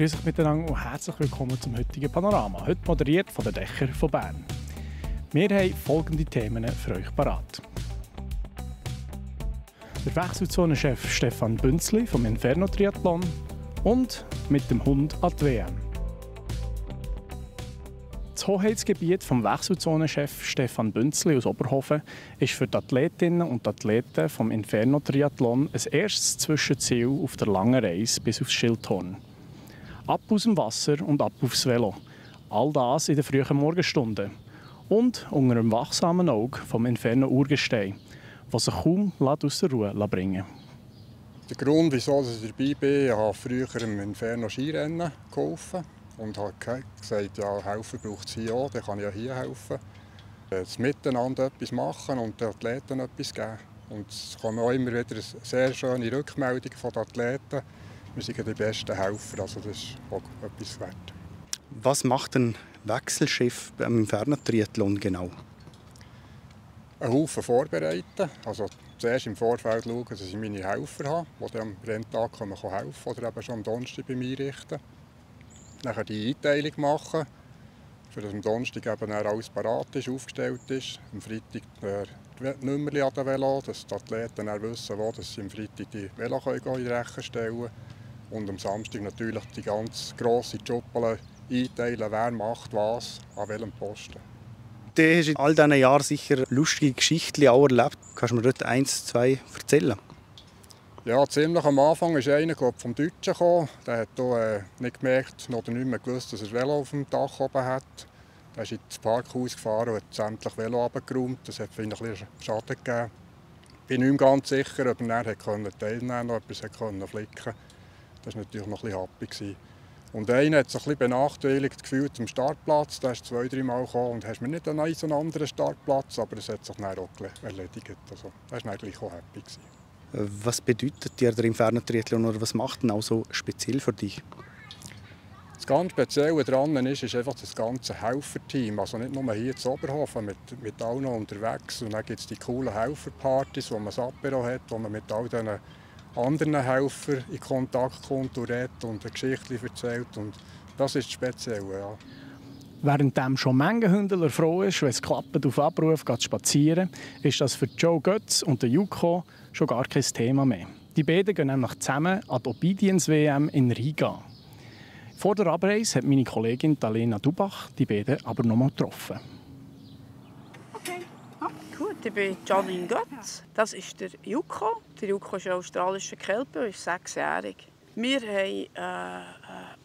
Grüß euch miteinander und herzlich willkommen zum heutigen Panorama. Heute moderiert von den Dächern von Bern. Wir haben folgende Themen für euch parat. Der Wechselzonenchef Stefan Bünzli vom Inferno Triathlon und mit dem Hund an die WM. Das Hoheitsgebiet vom Wechselzonenchef Stefan Bünzli aus Oberhofen ist für die Athletinnen und Athleten vom Inferno Triathlon ein erstes Zwischenziel auf der langen Reise bis aufs Schildhorn. Ab aus dem Wasser und ab aufs Velo. All das in den frühen Morgenstunden. Und unter einem wachsamen Auge vom Inferno Urgestein, das sich kaum aus der Ruhe bringen lässt. Der Grund, wieso ich dabei bin, ich habe früher im Inferno Skirennen geholfen und habe gesagt, ja, helfen braucht es hier auch, dann kann ich ja hier helfen. Das Miteinander etwas machen und den Athleten etwas geben. Und es kommen auch immer wieder eine sehr schöne Rückmeldung von den Athleten. Wir sind die besten Helfer, also das ist auch etwas wert. Was macht ein Wechselchef beim Inferno Triathlon genau? Einen Haufen vorbereiten. Also zuerst im Vorfeld schauen, dass ich meine Helfer habe, die am Renntag helfen können oder eben schon am Donnerstag bei mir einrichten. Dann die Einteilung machen, für am Donnerstag eben alles parat ist, aufgestellt ist. Am Freitag die Nummer an den Velo, dass die Athleten dann wissen, wo sie am Freitag die Velo in die Rechnung stellen können. Und am Samstag natürlich die ganz grosse Schuppel einteilen, wer macht was, an welchem Posten. Du hast in all diesen Jahren sicher lustige Geschichten auch erlebt. Kannst du mir dort 1, 2 erzählen? Ja, ziemlich am Anfang ist einer vom Deutschen gekommen. Der hat hier nicht gemerkt oder nicht mehr gewusst, dass er das Velo auf dem Dach oben hat. Er ist ins Parkhaus gefahren und hat sämtlich Velo runtergeräumt. Das hat für ihn ein bisschen Schaden gegeben. Ich bin nicht mehr ganz sicher, ob er teilnehmen konnte, ob er es flicken konnte. Das war natürlich noch ein bisschen happy. Und einer hat sich ein bisschen benachteiligt gefühlt am Startplatz. Der ist 2-3 Mal gekommen und hast mir nicht einen anderen Startplatz, aber es hat sich dann auch erledigt. Also, das war eigentlich auch happy. Was bedeutet dir der Inferno Triathlon oder was macht ihn auch so speziell für dich? Das ganz Spezielle daran ist einfach das ganze Helferteam. Also nicht nur hier in Oberhofen mit allen unterwegs. Und dann gibt es die coolen Helferpartys, wo man das Apero hat, wo man mit all diesen anderen Helfern in Kontakt kommt und redet und eine Geschichte erzählt. Und das ist speziell, ja. Während schon Mengenhündler froh ist, wenn es klappt, auf Abruf geht spazieren, ist das für Joe Götz und Juko schon gar kein Thema mehr. Die beiden gehen nämlich zusammen an die Obedience-WM in Riga. Vor der Abreise hat meine Kollegin Talena Dubach die beiden aber noch mal getroffen. Okay, gut. Ich bin Janine Götz. Das ist der Juko. Der Juko ist ein australischer Kelpe und ist 6-jährig. Wir haben eine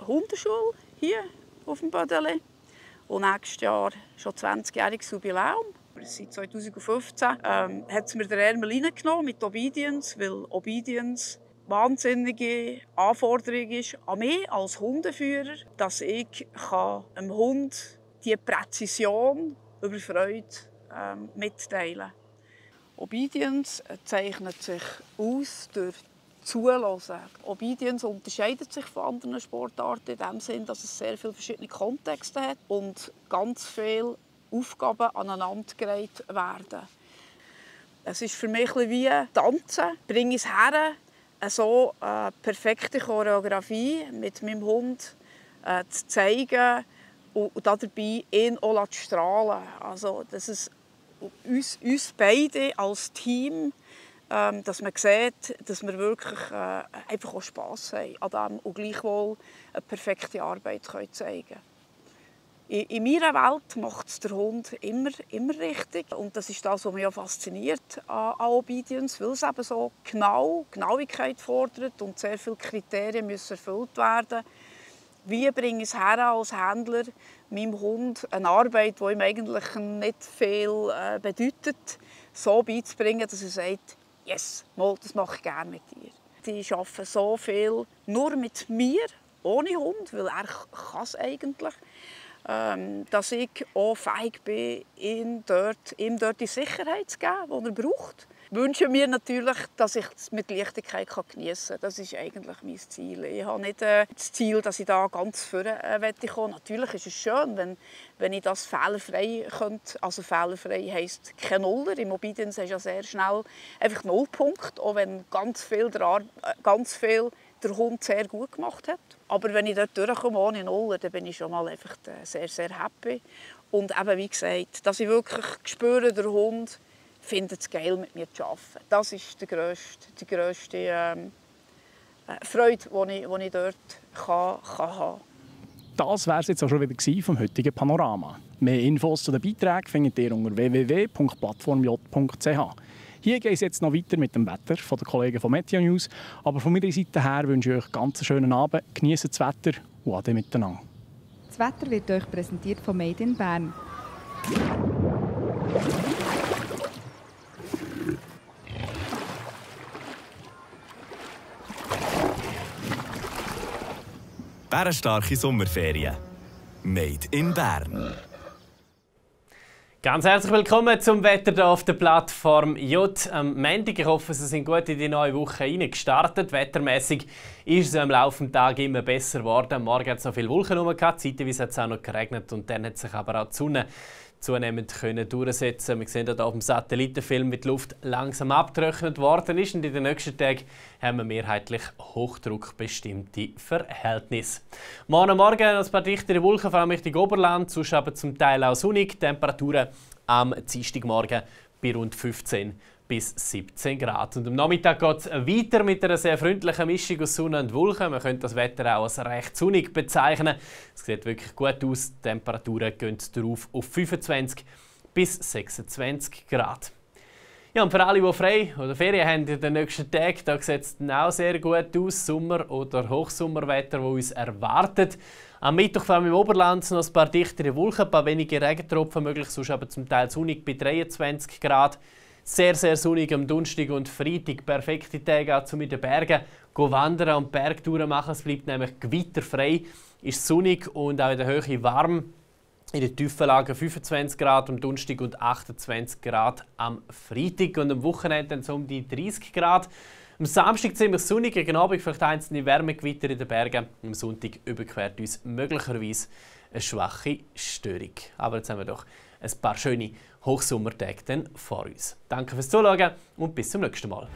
Hundeschule hier auf dem Bödeli. Und nächstes Jahr schon 20-jähriges Jubiläum. Seit 2015 hat es mir der Ärmel reingenommen mit Obedience, weil Obedience wahnsinnige Anforderung ist an mich als Hundeführer, dass ich einem Hund die Präzision über Freude mitteilen kann. Obedience zeichnet sich aus durch Zuhören. Obedience unterscheidet sich von anderen Sportarten in dem Sinn, dass es sehr viele verschiedene Kontexte hat und ganz viele Aufgaben aneinandergereiht werden. Es ist für mich ein bisschen wie Tanzen. Bringe ich es her, so eine perfekte Choreografie mit meinem Hund zu zeigen und dabei ihn auch zu strahlen. Also, dass es uns beide als Team, dass man sieht, dass wir wirklich einfach auch Spass haben an dem und gleichwohl eine perfekte Arbeit zeigen können. In meiner Welt macht es der Hund immer richtig. Und das ist das, was mich auch fasziniert an Obedience, weil es eben so Genauigkeit fordert und sehr viele Kriterien müssen erfüllt werden. Wie bringe ich es her als Händler, meinem Hund eine Arbeit, die ihm eigentlich nicht viel bedeutet, so beizubringen, dass er sagt, yes, mal, das mache ich gerne mit dir. Die arbeiten so viel nur mit mir, ohne Hund, weil er kann es eigentlich. Dass ich auch fähig bin, ihm dort die Sicherheit zu geben, die er braucht. Ich wünsche mir natürlich, dass ich es mit Leichtigkeit geniessen kann. Das ist eigentlich mein Ziel. Ich habe nicht das Ziel, dass ich da ganz vorne kommen. Natürlich ist es schön, wenn ich das fehlerfrei könnte. Also fehlerfrei heisst kein Nuller. Im Obedience hast du ja sehr schnell einfach Nullpunkt. Auch wenn ganz viel der Hund sehr gut gemacht hat. Aber wenn ich dort durchkomme ohne Nuller, dann bin ich schon mal einfach sehr, sehr happy. Und eben, wie gesagt, dass ich wirklich spüre, der Hund findet es geil, mit mir zu arbeiten. Das ist die grösste Freude, die ich dort kann haben. Das wäre es jetzt auch schon wieder vom heutigen Panorama. Mehr Infos zu den Beiträgen findet ihr unter www.plattformj.ch. Hier geht es jetzt noch weiter mit dem Wetter von den Kollegen von Meteo News. Aber von meiner Seite her wünsche ich euch ganz einen schönen Abend. Genießt das Wetter und ade miteinander. Das Wetter wird euch präsentiert von Made in Bern. Bärenstarke Sommerferien. Made in Bern. Ganz herzlich willkommen zum Wetter hier auf der Plattform J. Am Montag, ich hoffe, Sie sind gut in die neue Woche gestartet. Wettermäßig ist es am Laufe des Tages immer besser geworden. Morgen hat es noch viele Wolken rum, zeitweise hat es auch noch geregnet und dann hat sich aber auch die Sonne zunehmend durchsetzen. Wir sehen hier auf dem Satellitenfilm, wie die Luft langsam abgetrocknet worden ist. Und in den nächsten Tagen haben wir mehrheitlich hochdruckbestimmte Verhältnisse. Morgen ein paar dichtere Wolken, vor allem Richtung Oberland, sonst aber zum Teil auch sonnig. Temperaturen am Dienstagmorgen bei rund 15 bis 17 Grad. Und am Nachmittag geht es weiter mit einer sehr freundlichen Mischung aus Sonne und Wolken. Man könnte das Wetter auch als recht sonnig bezeichnen. Es sieht wirklich gut aus. Die Temperaturen gehen darauf auf 25 bis 26 Grad. Ja, und für alle, die frei oder Ferien haben in den nächsten Tagen, da sieht es auch sehr gut aus. Sommer- oder Hochsommerwetter, das uns erwartet. Am Mittwoch vor allem im Oberland noch ein paar dichtere Wolken, ein paar wenige Regentropfen möglich, sonst aber zum Teil sonnig bei 23 Grad. Sehr, sehr sonnig am Donnerstag und Freitag. Perfekte Tage auch um in den Bergen wandern und Bergtouren machen. Es bleibt nämlich gewitterfrei, ist sonnig und auch in der Höhe warm. In den tiefen Lagen 25 Grad am Donnerstag und 28 Grad am Freitag. Und am Wochenende dann so um die 30 Grad. Am Samstag ziemlich sonnig, gegen Abend vielleicht einzelne Wärmegewitter in den Bergen. Am Sonntag überquert uns möglicherweise eine schwache Störung. Aber jetzt haben wir doch ein paar schöne Hochsommertage vor uns. Danke fürs Zuschauen und bis zum nächsten Mal.